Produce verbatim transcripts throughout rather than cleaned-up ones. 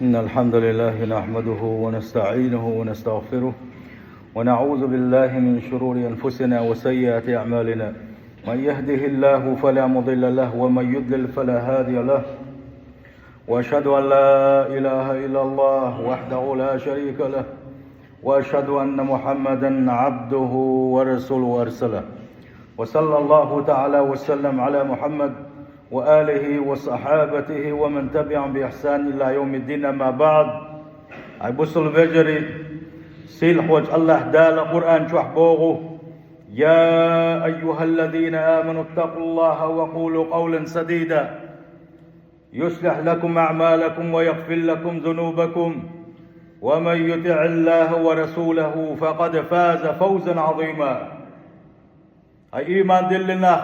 إن الحمد لله نحمده ونستعينه ونستغفره، ونعوذ بالله من شرور أنفسنا وسيئات أعمالنا. من يهده الله فلا مضل له، ومن يضلل فلا هادي له. وأشهد أن لا إله إلا الله وحده لا شريك له، وأشهد أن محمدا عبده ورسوله أرسله. وصلى الله تعالى وسلم على محمد وآله وصحابته ومن تبعهم بإحسان إلى يوم الدين، أما بعد. Ай бусалба вежарий, сийлахьволчу АллахӀ Дала Къуръан чохь боху: «يا أيها الذين آمنوا اتقوا الله وقولوا قولا سديدا يصلح لكم أعمالكم ويغفر لكم ذنوبكم ومن يطع الله ورسوله فقد فاز فوزا عظيما». Ай, ийман диллина нах!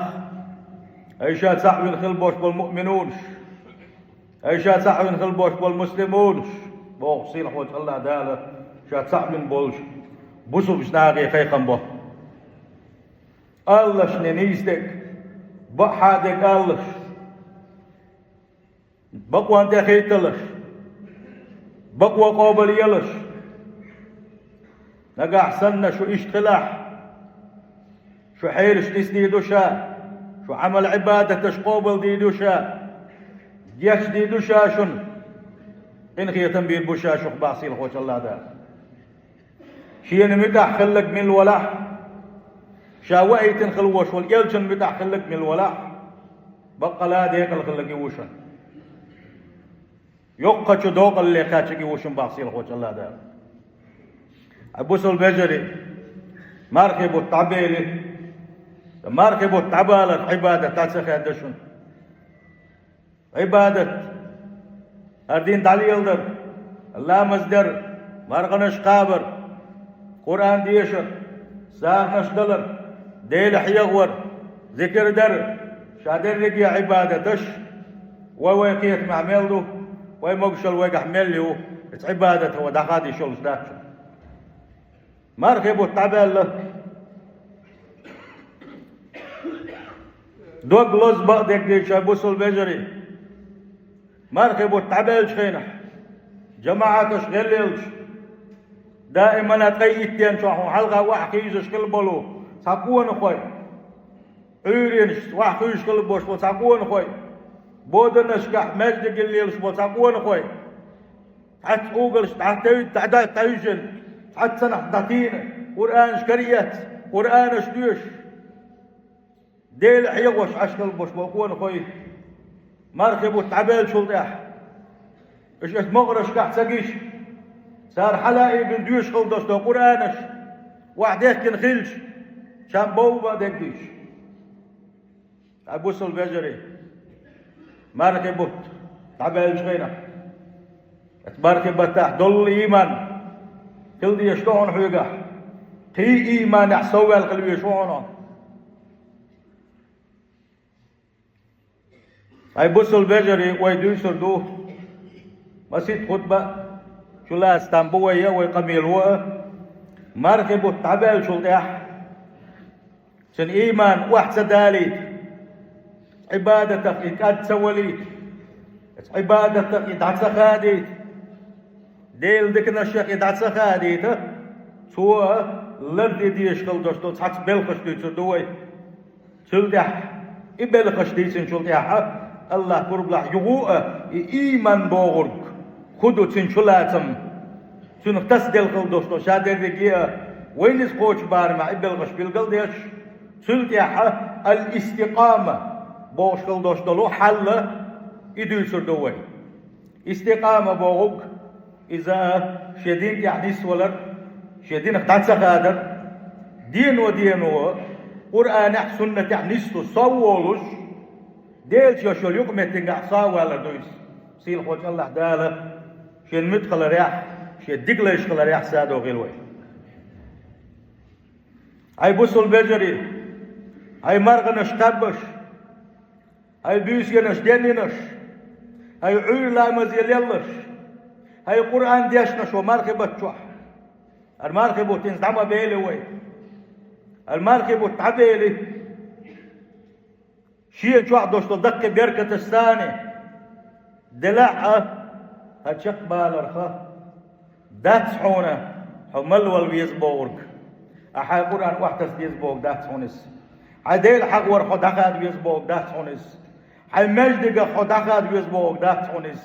Ай, ша цхьаъ вина хила болуш болу муъминунаш! Ай, ша цхьаъ вина хила болуш болу муслимунаш! Боху сийлахьволчу АллахӀ Дала, ша цхьаъ вина болчу бусалбачу нахе кхайкхам бо. Аллашна нийса дерг, бакъахьа дерг аллаш, бакъонан тӀе хӀитталаш, бакъо къобалъелаш. Нагахь санна шу иштта хилахь, шу хьераш нисдийр ду ша, шу Ӏамал-Ӏибадаташ къобалдийр ду ша, гечдийр ду ша шуна, къинхетам бийр бу ша шух, боху сийлахьволчу АллахӀ Дала. Шена муьтӀахь хилларг мила валахь, ша ваийтина хила волуш волу элчанна муьтӀахь хилларг мила валахь, баккъала декъала хилларг и ву шуна. Йоккхачу декъале кхаьчнарг и ву шуна, боху сийлахьволчу АллахӀ Дала. Ай бусалба вежарий, мархи бутт дӀабели, мархи бутт дӀабалар Ӏибадат дӀа ца хаьдда шуна. Ӏибадат, хӀара дин дӀалеладар, ламаз дар, марханаш кхабар, Къуръан дешар, сагӀанаш далар, Дела хьехавар, зикар дар, ша дерриге а Ӏибадаташ, вай вайн кхетамехь мел ду, вайн могушалла вайгахь мел ю, иза Ӏибадат вай дӀахадийш йолуш дац. Мархи бутт дӀабаьлла. Дог лоза бакъдерг дийцича, бусалба вежарий, мархи бутт дӀабаьллачу хенахь, жамаӀаташ гӀелъелча, даимана ткъе итт ден чохь хьалха охьахуьйсуш хила болу цхьа къонахой, Ӏуьйренаш охьахуьйсуш хила болуш болу цхьа къонахой, боданашкахь маьждигехь лелаш болу цхьа къонахой, цхьацца угалш дӀатевдда, дӀа-, дӀатаьвжина, цхьаццанах дӀатийна, Къуръанаш караэцна, Къуръанаш доьшуш, Дела хьехош Ӏаш хила болуш болу къонахой, мархи бутт дӀабаьллачул тӀаьхьа, аша мукъарашкахь ца гича, цара хьалаайбина доьшуш хила долуш долу Къуръанаш охьадехкина хилча, чам бовла бакъдерг дийцича. Ткъа бусалба вежарий, мархи бутт дӀабаьллачу хенахь, оцу мархи баттахь доллу ийман хила дезаш ду хьуна хьоьгахь, кхин ийманехь совваьлла хила везаш ву хьуна. Ай бусалба вежарий, вай дуьйцур ду, масийтта хутба а чулацам бу вай а, вай къамело а, мархи бутт дӀабаьллачул тӀаьхьа, цуьнан ийман охьа ца далийта, Ӏибадатах и кӀад ца валийта, Ӏибадатах и дӀа ца хадийта, Делан диканашех и дӀа ца хадийта, цо ларде дезаш хила долуш долу цхьацца белхаш дуьйцур ду вай. Цул тӀаьхьа, и белхаш дийцинчул тӀаьхьа, АллахӀ гурбалахь юха а и ийман бохург хӀун ду, цуьнан чулацам, цуьнах тасделла хила долуш долу ша дерриге а, вайна иза кхочу барамехь и белхаш билгал а деш, цул тӀаьхьа ал-истикъама бохуш хила долуш долу хьал а, и дуьйцур ду вай. Истикъама бохург, иза шен дин тӀехь нисвалар, шен динах дӀа ца хадар, дено-дено Къуръанехь, суннатехь нисду сов волуш, Делаца йолуш йолу юкъаметтигахь сов валар ду иза. Сийлахьволчу АллахӀ Дала шен муьтӀахь хиларехь, шен дика лайш хиларехь садо хила вай. Хьайн бусалба вежарий, хьайн марханаш кхаьббаш, хьайн буьйсанаш денъинаш, хьайн Ӏуьйра ламазе леллаш, хьайн Къуръан дешнаш ву мархи бутт чохь. ХӀара мархи бутт хӀинца дӀа ма бели вай. ХӀара мархи бутт дӀабели, шен чохь долуш долу даккхий беркаташ санна, делахь а, Хьа чекхбаларха дац хьуна хьо малвала веза бохург. А хьай Къуръан охьатаса деза бохург дац хьуна иза. Хьай Дела хьахор хьо дӀахада веза бохург дац хьуна иза. Хьай маьждигах хьо дӀахада веза бохург дац хьуна иза.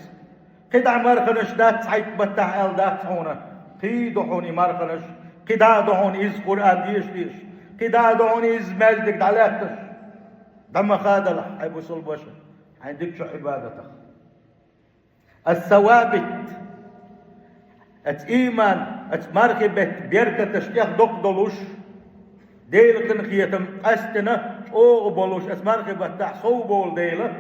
КхидӀа марханаш дац хьайга баттахь аьлла дац хьуна. Кхы ду хьуна и марханаш, кхидӀа а ду хьуна иза Къуръан деша дезаш, кхидӀа а ду хьуна иза маьждиг дӀалаьтташ. ДӀа ма хадалахь, хьай бусалба ваша, хьайн дикачу Ӏибадатах. Ас-савабит, аца ийман, аца мархий бетта беркаташ тӀех доккха долуш, Делан къинхетам къаьстина чӀогӀа болуш, аца мархий баттахь сов болу дела,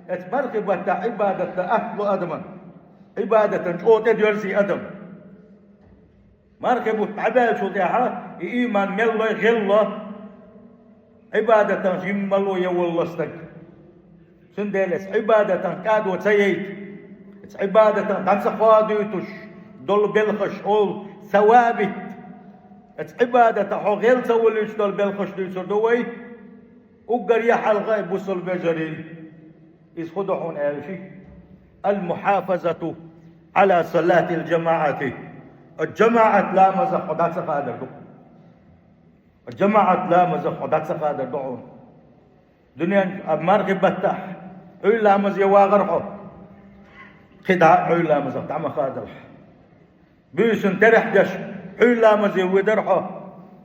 аца мархий баттахь Ӏибадат дан атта ло адаман, Ӏибадатан чӀогӀа тӀедоьрзий адам. Мархий бутт дӀабаьллачул тӀаьхьа и ийман мел лой гӀелло, Ӏибадатан жимма ло я волла стаг. Цундела эца Ӏибадатан кӀадо ца яйта, эца Ӏибадатан дӀа ца хоадуьйтуш долу белхаш олу савабит. Эца Ӏибадата хьо гӀел ца вулуьйтуш долу белхаш дуьйцур ду вай. Уггар я хьалха а бусалба вежарий. Иза хӀун ду хьуна аьлчи? Ал-мухьафазату Ӏала салатил жамаӀати. ЖамаӀат ламазах хьо дӀа ца хадар ду. ЖамаӀат ламазах хьо дӀа ца хадар ду хьуна. Дуьнен а мархий баттахь Ӏуьйра ламазе вагӀар хьо. КхидӀа а Ӏуьйра ламазах дӀа ма хадалахь. Буьйсанна терахь деш Ӏуьйра ламазе вуьйдар хьо.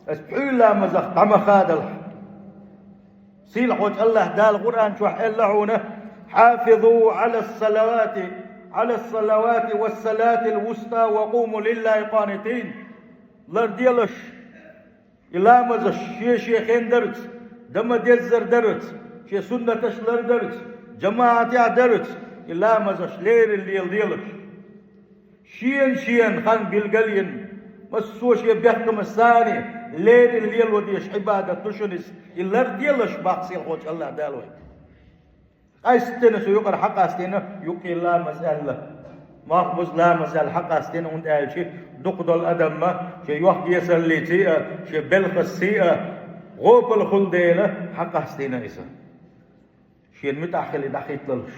Аса Ӏуьйра ламазах дӀа ма хадалахь. Сийлахьчу АллахӀ Дала Къуръан чохь аьлла хьуна: «Хьафизу Ӏала салавати, Ӏала салавати ва салатил вуста ва къуму лиллахи къанитин». Ларделаш и ламазаш шен-шен хен дарца, дан ма-деззара дарца, шен суннаташ лардарца, жамаӀатехь дарца, и ламазаш леррина леладелаш. Шена-шена хан билгал а йина, массо а шен бехкамашца леррина лело дезаш Ӏибадат ду шуна иза, и ларделаш боху сийлахьчу АллахӀ Дала вайга. Къаьсттина цу юкъара хьакъастийна юккъе ламаз аьлла. Мохк буза ламаз аьлла хьакъастийна, хӀунда аьлча дукха долу адамна шен йохк-эсаллиций а, шен белхашций а гӀопал хуьлу дела хьакъастийна иза. Шена муьтӀахь хилий дӀахӀитталаш,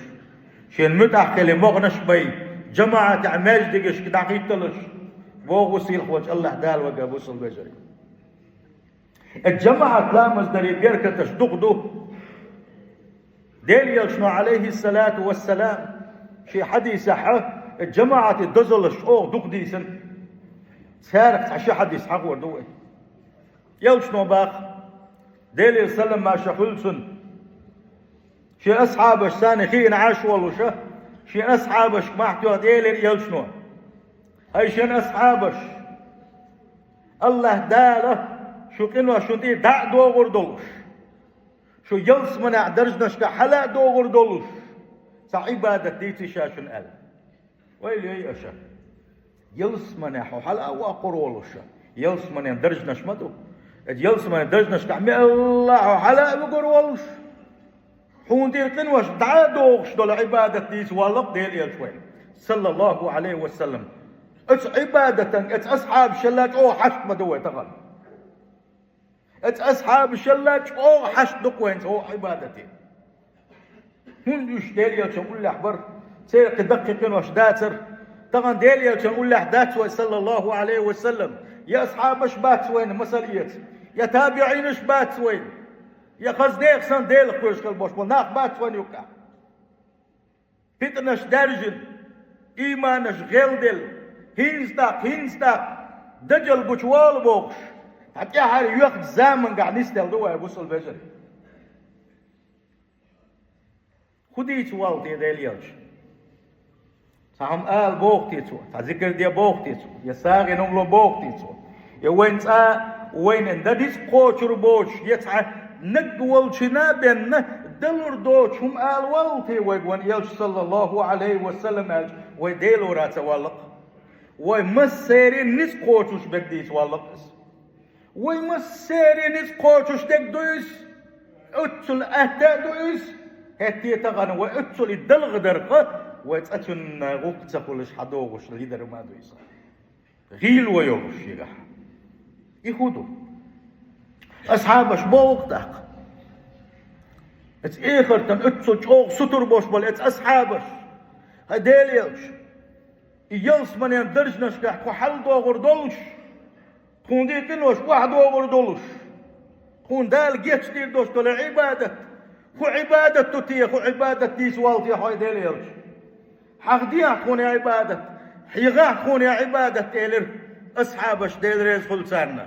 шена муьтӀахь хилий могӀанаш бай, жамаӀатехь маьждигашка дӀахӀитталаш, боху сийлахьчу АллахӀ Дала вайга, бусалба вежарий. Э, жамаӀат ламаз даре беркаташ дукха ду. Делан Элчано, Ӏалайхиссалату вассалам, шен хьадисехь, э, жамаӀате дозаллаш чӀогӀа дукха дийцина. Царах цхьа ши хьадис хьахор ду вай. Элчано боху, Делера салам-маршо хуьлда цунна, шен асхьабашца хиъна Ӏаш волуш, шен асхьабашка мохь тоьхна элира Элчано: «ХӀай шен асхьабаш, АллахӀ Дала шун къинош шун тӀе дӀа а догӀур долуш, шу ялсаманехь даржашка хьала а догӀур долуш, цхьа Ӏибадат дийций ша шуна», – аьлла. Ойла йой аша. Ялсаманехь хьо хьала а воккхур волуш, ялсаманен даржанаш ма ду. Эцу ялсаманен даржанашкахь мелла хьо хьала а вуьгур волуш, хьуна тӀера къинош дӀа а догӀуш долу Ӏибадат дийца воллу-кх Делан Элча вайна, саллаллаху Ӏалайхи ва саллам. Оцу Ӏибадатан, оцу асхьабашалла чӀогӀа хьашт ма ду вай тахана. Оцу асхьабашалла чӀогӀа хьашт ду-кх вайна цу Ӏибадате. ХӀунда уьш Делан Элчан уллехь бара, церан кхин даккхий къинош дацара. Тахана Делан Элчан уллехь дац вай, саллаллаху Ӏалайхи ва саллам. Я асхьабаш бац вайна масал эца, я табиӀинаш бац вайна, я хаза нехан санна Делах кхоьруш хила болуш болу нах бац вайна юккъехь. Питанаш даьржина, ийманаш гӀелделла, хӀинца тӀаккха, хӀинца тӀаккха дажал гучуволу бохуш, цхьа тӀаьхьара йоьхначу заманчохь нисделла ду вай, бусалба вежарий. ХӀун дийца воллу те Делан Элча? Цхьа хӀума ала боху те цо, цхьа зикр де боху те цо, я сагӀина хӀума ло боху те цо? Я вайн цкъа, вайна дан ницкъ кхочур боцуш, я цхьа наг волчунна бен далур доцуш хӀума ала воллу те вайга вайн Элча, саллаллаху Ӏалайхи ва саллам, аьлча, вай Делора ца воллу-кх. Вай массеран ницкъ кхочуш берг дийца воллу-кх иза. Вай массеран ницкъ кхочуш дерг ду иза. Оццул атта а ду иза. ХӀетте тахана вай оццул и далгӀа дарх, вай цкъа цунна гӀуллакх ца хуьлуш хьадогӀуш лидар ма ду иза. ГӀийла вай йолуш шегахь. И хӀун ду? Асхьабаш боху-кх тӀаккха. Оцу эхартан оццул чӀогӀа сутур болуш болу оцу асхьабаш. ХӀай Делан Элча, И ялсаманен даржанашкахь тхо хьалдогӀур долуш, тхуна декъинош охьадогӀур долуш, тхуна Дала гечдийр долуш долу Ӏибадат, хӀун Ӏибадат ду те, хӀун Ӏибадат дийца воллу те хьо, Делан элча? Хьахадехьа тхуна Ӏибадат, хьехахьа тхуна Ӏибадат, элира асхьабаш, Дела реза хуьлда царна.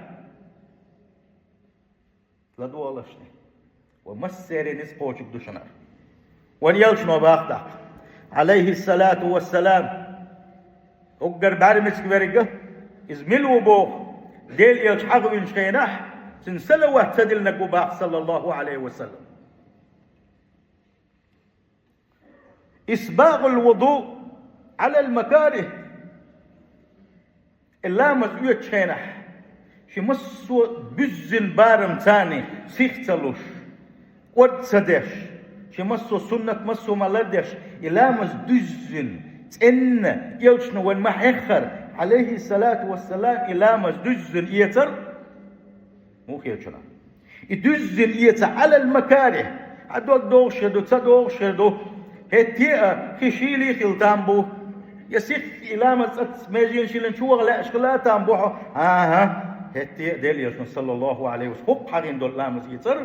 ЛадогӀалаш шуна, ва массеран ницкъ кхочург ду шуна. Вайн элчано боху тӀаккха, Ӏалайхиссалату вассалам, уггар бӀаьрмециг верг, иза мила ву боху, Делан элча хьахавинчу хенахь, цуьнан салават ца диллинарг ву боху, саллаллаху Ӏалайхи ва саллам. Исбагъул вуду Ӏалал макарих. И ламаз оьцучу хенахь, шен массо а буьззина барам царний сих ца луш, кӀорд ца деш, шен массо а суннат массо а ма лардеш, и ламаз дуьззина, цӀенна, элчано вайна ма хьеххара, Ӏалайхиссалату вассалам, и ламаз дуьззина эцар, муха хета шуна? И дуьззина эца Ӏалал макарих, хьан дог догӀуш хир ду, ца догӀуш хир ду, хӀетте а кхин шийла хила там бу, я сих и ламаз цӀа меженаш йиллина чу ваха лаьаш хила там бу хьо. ХӀан-хӀа, хӀетте а Делан элчано, саллаллаху Ӏалайхи ва саллам, хӀокху хьахийна долу ламаз эцар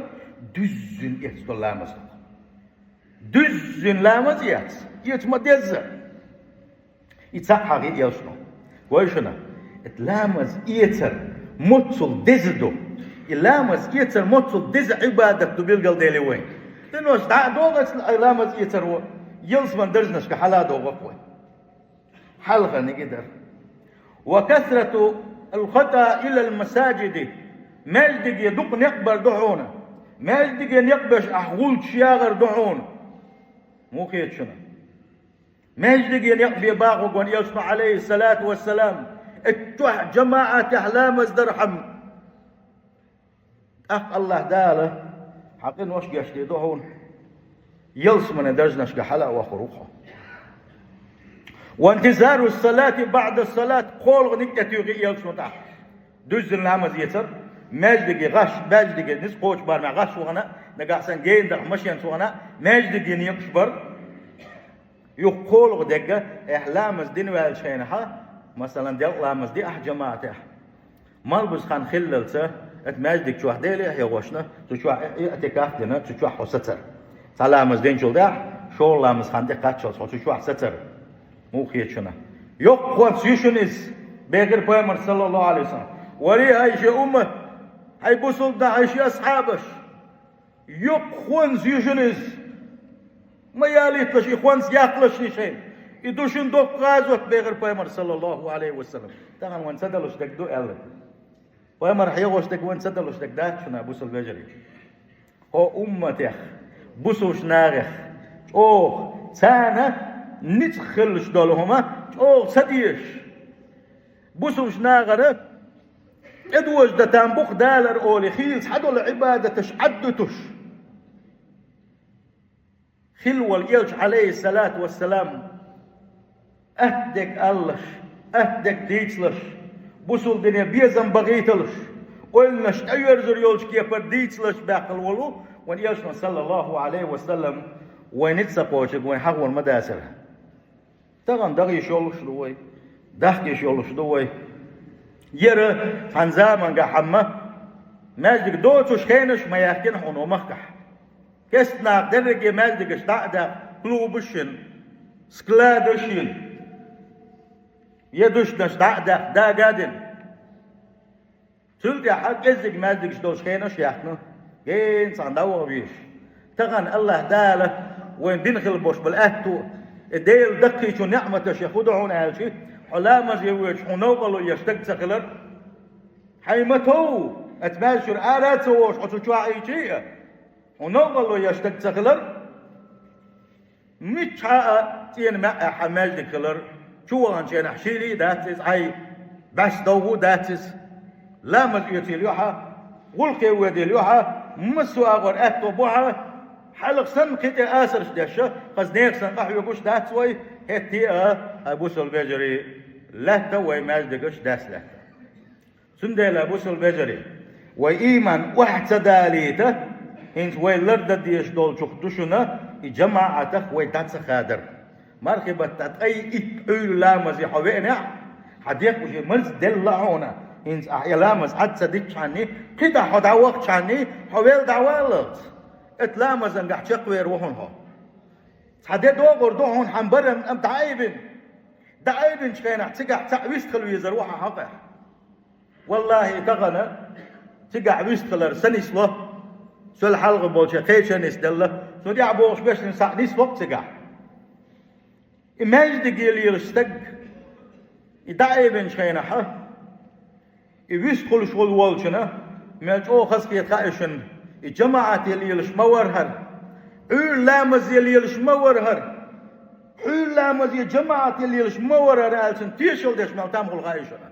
дуьззина эцна долу ламаз ду. Дуьззина ламаз эц, эца ма дезза. И цхьаъ хьахийна элчано. Вай шуна, и ламаз эцар моццул деза ду. И ламаз эцар моццул деза Ӏибадат ду билгалдели вайн. Къинош дӀа а догӀу, и ламаз эцар ву, ялсаманин даржанашка хьала а догӀу вай. Хьалхарниг и дара. Ва касратул хатӀа илал масаджиди. Маьждиге дукха некъ бар ду хьуна. Маьждиге некъ беш ахь гӀулчаш ягӀар ду хьуна. Муха хета шуна? Маьждиге некъ бен боху вайн элчано, Ӏалайхиссалату вассалам, и чохь жамаӀатехь ламаз дархьама. ТӀаккха АллахӀ Дала хьан къинош гечдийр ду хьуна, ялсаманин даржанашка хьала а вахур ву хьо. Ва интизарус салати баӀдас салат, кхоалгӀаниг тӀетуьйхи элчано тӀаккха. Дуьззина ламаз эцар, маьждиге гӀаш, маьждиге ницкъ кхочу барамехь гӀаш вахана, нагахь санна гена даха машенца вахана, маьждиге некъаш бар. Юха кхоалгӀа дерг, ахь ламаз дина ваьллачу хенахь, масалан, делкъа ламаз ди ахь жамаӀатехь. Малбуза хан хиллалца, оцу маьждиг чохь Деле а хьехошна, цу чохь и-, иътикаф дина, цу чохь хьо сацар. Цхьа ламаз динчул тӀаьхьа, шолгӀа ламаз хан тӀе кхаччалц хьо цу чохь сацар. Муха хета шуна? Йоккха хӀонс ю шуна иза, бохура пайхамара, саллаллаху Ӏалайхи ва саллам. Варе, хӀай шен уммат, хӀай бусулба нах, хӀай шен асхьабаш! Йоккха хӀонс ю шуна иза. Ма ялийталаш и хӀонс, яккхалаш шайна. И ду шуна доккха гӀазот, бохура пайхамара, саллаллаху Ӏалайхи ва саллам. Тахана вайн ца далуш дерг ду аьлла. Пайхамар хьехош дерг вайн ца далуш дерг дац шуна, бусулба вежарий. Хьо умматех, бусулба нахах, чӀогӀа царна ницкъ хилалуш долу хӀума чӀогӀа ца дезаш. Бусулба нахана тӀедожа дан там бу-кх Далара олий, хийла цхьадолу Ӏибадаташ Ӏаддуьтуш. Хилла волу элча, Ӏалайхиссалату вассалам, атта дерг алалаш, атта дерг дийцалаш, бусулба дине безам бахийталаш, ойланаш тӀеверзур йолчу кепара дийцалаш баьккхина волу вайн элчано, саллаллаху Ӏалайхи ва саллам, вайн ницкъ ца кхочург вайн хьахор ма дацара. Тахана даха йиш йолуш ду вай, дахка йиш йолуш ду вай. Яра цхьана заманга хьамма маьждиг доцуш хенаш ма яьхкина хьуна махкахь. Кестта наха дерриге маьждигаш дӀа а даьккха, клубаш йина, складаш йина, я дуьшнаш дӀа а даьккха, дага а дина. Цул тӀаьхьа кӀеззиг маьждигаш долуш хенаш яьхкина, гена цхьана дӀаваха везаш. Тахана АллахӀ Дала вайн бина хила болуш болу аьтту, и Делан даккхийчу неӀматаш хӀун ду хьуна аьлча, хьо ламазе воьдуш хьуна новкъарло еш стаг ца хилар, хьайн ма тов, оцу маьждиг чуьра ара а ца вогӀуш, хьо цу чохь Ӏийчий а, хьуна новкъарло еш стаг ца хилар. Миччахьа а цӀена маьӀӀехь хьан маьждиг хилар, чу ваханчу хенахь шийла а дац иза хьайн, бӀаьста довгӀа а дац иза. Ламаз оьцийла ю хьан, гӀуллакхе воьдийла ю хьан, массо а агӀор аьтто бу хьан, хьалха санна кхин тӀе асарш деш, хаза нехан санна къахьоьгуш дац вай, хӀетте а, хьан бусулба вежарий, лаьтта вай маьждигаш даьсса лаьтта. Цундела, бусулба вежарий, вай ийман охьа ца далийта, хӀинца вай лардан дезаш долчух ду шуна и жамаӀатах вай дӀа ца хадар. Мархий баттахь ткъе итт Ӏуьйра ламазе хьо веанехь, хьан дегӀ уже марзделла хьуна. ХӀинца ахь и ламаз Ӏад ца диччхьанний, кхидӀа хьо дӀавахчхьанний, хьо велла дӀаваллалц. Эт ламазангахь чекхвер ву хьуна хьо. Цхьа де догӀур ду хьуна хьан барам, амма дӀаайбина. ДӀаайбинчу хенахь цигахь цхьаъ вистхила везар ву хьан хьокъехь. Валлахьи, тахана цигахь вистхилар сан нисло, сол хьалха болчу кхечан нисделла, цу тӀехь бохуш бешна схьа нисло-кх цигахь. И маьждиге лелаш стаг, и дӀаайбинчу хенахь, и вистхуьлуш волу волчунна, мел чӀогӀа хазахета хаьа шуна, и жамаӀате лелаш ма вара хӀара, Ӏуьйра ламазе лелаш ма вара хӀара, Ӏуьйра ламазе жамаӀате лелаш ма вара хӀара аьлла, цунна тешалла деш мел там хуьлу хаьа шуна.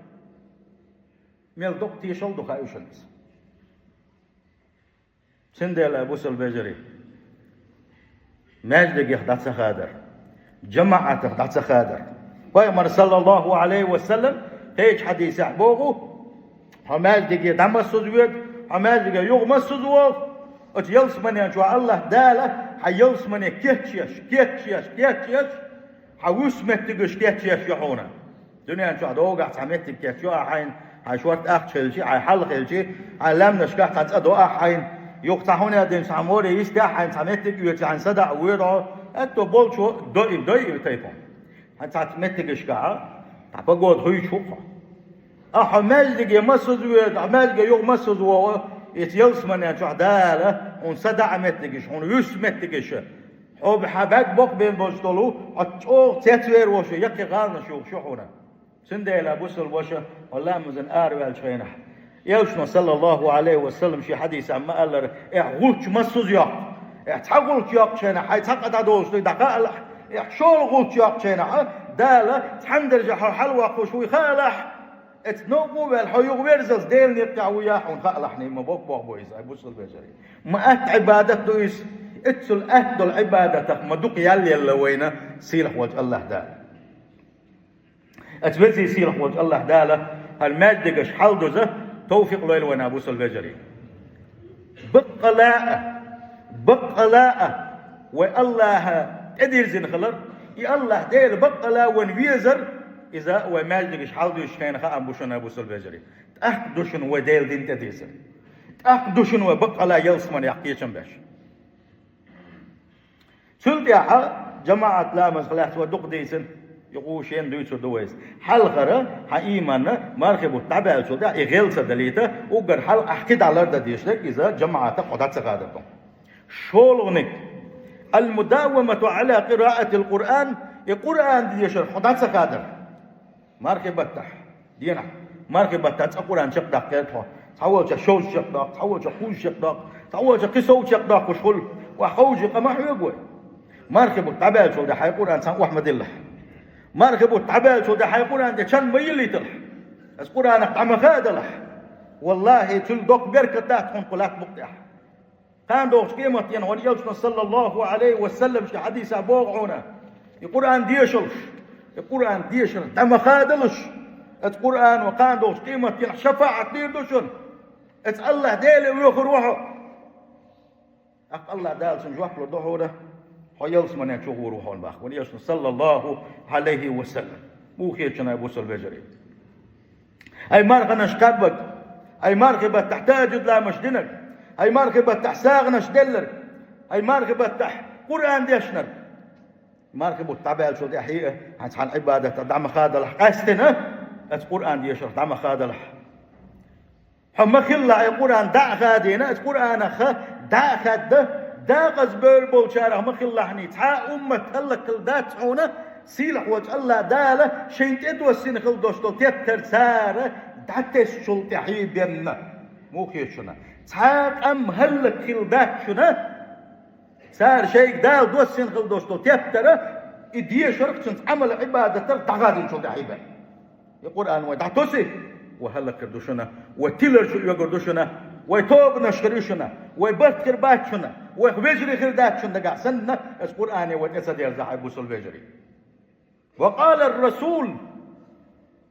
Мел доккха тешалла ду хаьа шуна иза. Цундела, бусалба вежарий, маьждигех дӀа ца хадар, жамаӀатах дӀа ца хадар. Пайхамар, саллаллаху Ӏалайхи ва саллам, кхечу хьадисехь боху: «Хьо маьждиге дӀа массаза воьду, хьо маьждиге юха массаза вогӀу, оцу ялсаманен чохь Аллахь Дала хьан ялсамане кечъеш, кечъеш, кечъеш, хьан вуьсу меттигаш кечъеш ю хьуна». Дуьнен чохь догахь цхьа меттиг кечйо ахь хьайна, хьайн шорта ахча хилчи, хьайн хьал хилчи, хьайн лаьмнашкахь цхьа цӀа до ахь хьайна, юха цхьа хӀума динчу цхьа море йисте ахь хьайна, цхьа меттиг оьцу хьайна садаӀа воьду хьо, аьтто болчо дои, дои тайпа. Хьайн цхьацца меттигашкахь, цхьа погода хуьйцуш ву хьо. Ахьа хьо маьждиге массаза воьду, хьо маьждиге юха массаза вогӀу, иза ялсаманен чохь Дала хьуна садаӀа меттигаш, хьуна вуьсу меттигаш. Хьо хьан бӀаьрг боккха бен болуш долу, хьо чӀогӀа цецвер волуш, яккхий гӀаланаш юхуш ю хьуна. Цундела, бусалба ваша, хьо ламазан араваьллачу хенахь, элчано, саллаллаху Ӏалайхи ва саллам, шен хьадисехь ма-аллара: «Эхь гӀулч массаза йоккху. Эхь цхьа гӀулч йоккхучу хенахь, хьайн цхьа къа дӀадолуш ду, дӀакхаалахь. Эхь шолгӀа гӀулч йоккхучу хенахь, Дала цхьана даржехь хьо хьалавоккхуш вуй хаалахь. Эцу новкъа а ваьлла, хьо юха верзалц Делан некъа тӀехь вуй а хьуна хаалахь». Ма боккха боху бу иза, ай бусалба вежарий. Ма атта Ӏибадат ду иза. Эццул атта долу Ӏибадатах ма дукха ял елла вайна сийлахь волчу Аллахь Дала. Аса везий, сийлахь волчу Аллахь Дала хӀара маьждигаш хьалдуза товфикъ лойла вайна, бусалба вежарий. Баккъала а, баккъала а вай Аллахьа тӀедирзина хилар, и Аллахь Дела баккъала а вайна везар, иза вай маьждигаш хьалдуьйсучу хенахь хаам бу шуна, бусалба вежарий. ТӀаккха ду шуна вай Делан дин тӀедирзар. ТӀаккха ду шуна вай баккъала а ялсаманехь кхечам беш. Цул тӀаьхьа жамаӀат ламазах лаьцна вай дукха дийцина, юха шена дуьйцур ду вайца. Хьалхара хьан ийманна мархи бутт дӀабаьллачул тӀаьхьа и гӀел ца далийта, уггар хьалха ахь кхидӀа лардан дезаш дерг иза жамаӀатах хьо дӀа ца хадардо. ШолгӀаниг: «Ал-мудавамату Ӏала къираатил Къуръан», и Къуръан дешар хьо дӀа ца хадар. Мархи баттахь, дийнахь, мархи баттахь цкъа Къуръан чекхдаккхера хьо. Цхьаволчо шовзткъа чекхдоккху, цхьаволчо кхузткъа чекхдоккху, цхьаволчо кхин сов чекхдоккхуш хуьлу. Охьаховший къа ма хьоьгу вай. Мархи бутт дӀабаьллачул тӀаьхьа хьайн Къуръан цхьаьна охьа ма диллахь. Мархи бутт дӀабаьллачул тӀаьхьа хьайн Къуръан тӀе чан ма йиллийталахь. Аса Къуръанах дӀа ма хадалахь. Валлахьи, цуьнан доккха беркат дац хьуна кху латта букъа тӀехь. Кхана догӀучу къематдийнахь вайн элчано, саллаллаху Ӏалайхи ва саллам, шен хьадисехь боху хьуна: «И Къуръан дешалаш, и Къуръан дешар дӀа ма хадалаш, оцу Къуръано кхана догӀучу къематдийнахь шафаӀат дийр ду шуна, оцу Аллахь Деле воьхур ву хьо». ТӀаккха Аллахь Дала цунна жоп лур ду хьуна: «Хьо ялсаманен чу гӀур ву хьуна», – боху вайн элчано, саллаллаху Ӏалайхи ва саллам. Муха хета шуна, ай бусалба вежарий? Ай марханаш кхаьбнарг, ай мархи баттахь тахӀажуд ламазаш динарг, ай мархи баттахь сагӀанаш делларг, ай мархи баттахь Къуръан дешнарг. Мархи бутт дӀабаьллачул тӀаьхьа а хьайн цхьана Ӏибадатах дӀа ма хадалахь, къаьстина оцу Къуръан дешарх дӀа ма хадалахь. Хьо ма хилалахь и Къуръан дӀа а хадийна, оцу Къуръанах дӀа а хаьдда, декъаза бевлла болчарах ма хилалахьний, цхьа а уммат хӀаллакьхила дац хьуна, сийлахь волчу Аллахь Дала шайна тӀедоссийна хила долуш долу тептар цара дӀатесначул тӀаьхьа бен. Муха хета шуна? Цхьа а къам хӀаллакьхила дац шуна, цара шайга Дала доссийна хила долуш долу тептар, и дешарх, цуьнца Ӏамал-Ӏибадатах дӀахадийначул тӀаьхьа бен. И Къуръан вай дӀатосий, вай хӀаллакьхир ду шуна, вай тилар чу оьгур ду шуна, вай тобанаш хир ю шуна, вай барт хир бац шуна, вайх вежарий хир дац шуна дагахь санна, оцу Къуръане вай тӀе ца дерзахь, ай бусалба вежарий. Ва къала ар-расул,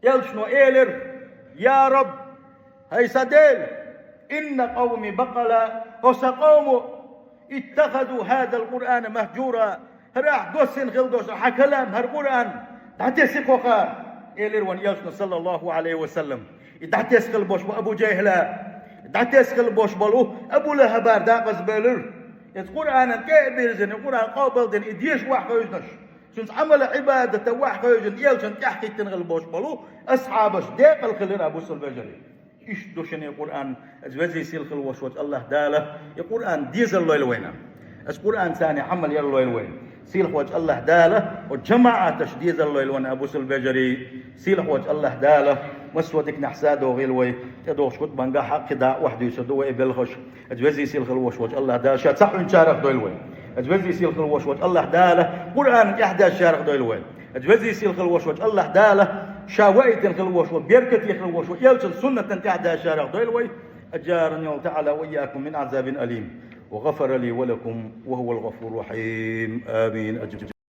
элчано элира: «Я Рабб, хӀай сан Дела, инна къавми бакъала, хӀо сан къомо, иттахазу хӀазал Къуръана махьжура, ХӀара ахь доссийна хила долуш хьан калам, хӀара Къуръан дӀатесси кхо хара, элира вайн Элчано, саллаллаху Ӏалайхи ва саллам. И дӀатесса хила болуш бу Абу ЖахӀла, дӀатесса хила болуш болу Абу ЛахӀабара дакъазбевлира. Иза Къуръанан тӀе а бирзина, Къуръан къобалдина, и деша ваха хевшинарш, цуьнца Ӏамал-Ӏибадат ваха хевшина, Элчанна тӀаьхьахӀиттина хила болуш болу асхьабаш декъала хилира, бусалба вежарий. Иштта ду шуна и Къуръан, иза везий сийлахь хила волуш волчу АллахӀ Дала и Къуръан дезар лойла вайна. Иза Къуръан царна Ӏамал яр лойла вайна. Сийлахь волчу АллахӀ Дала оцу жамаӀаташ дезар лойла вайна, бусалба вежарий. Сийлахь волчу АллахӀ Дала массо а диканехь садогӀийла вай, тӀедогӀучу хутбангахь хьакхидаа охьадуьйцур ду вай и белхаш. Иза везий сийлахь хила волуш волчу АллахӀ Дала ша ца хьуьнчарах дойла вай. Иза везий сийлахь хила волуш волчу АллахӀ Дала Къуръанна тӀаьхьадаьшчарах дойла вай. Иза везий сийлахь хила волуш волчу АллахӀ Дала ша ваийтина хила волуш волу, беркате хила волуш волу Элчан суннатан тӀаьхьадаьшчарах дойла вай. أجارني الله تعالى وإياكم من عذاب أليم، وغفر لي ولكم، وهو الغفور الرحيم. آمين.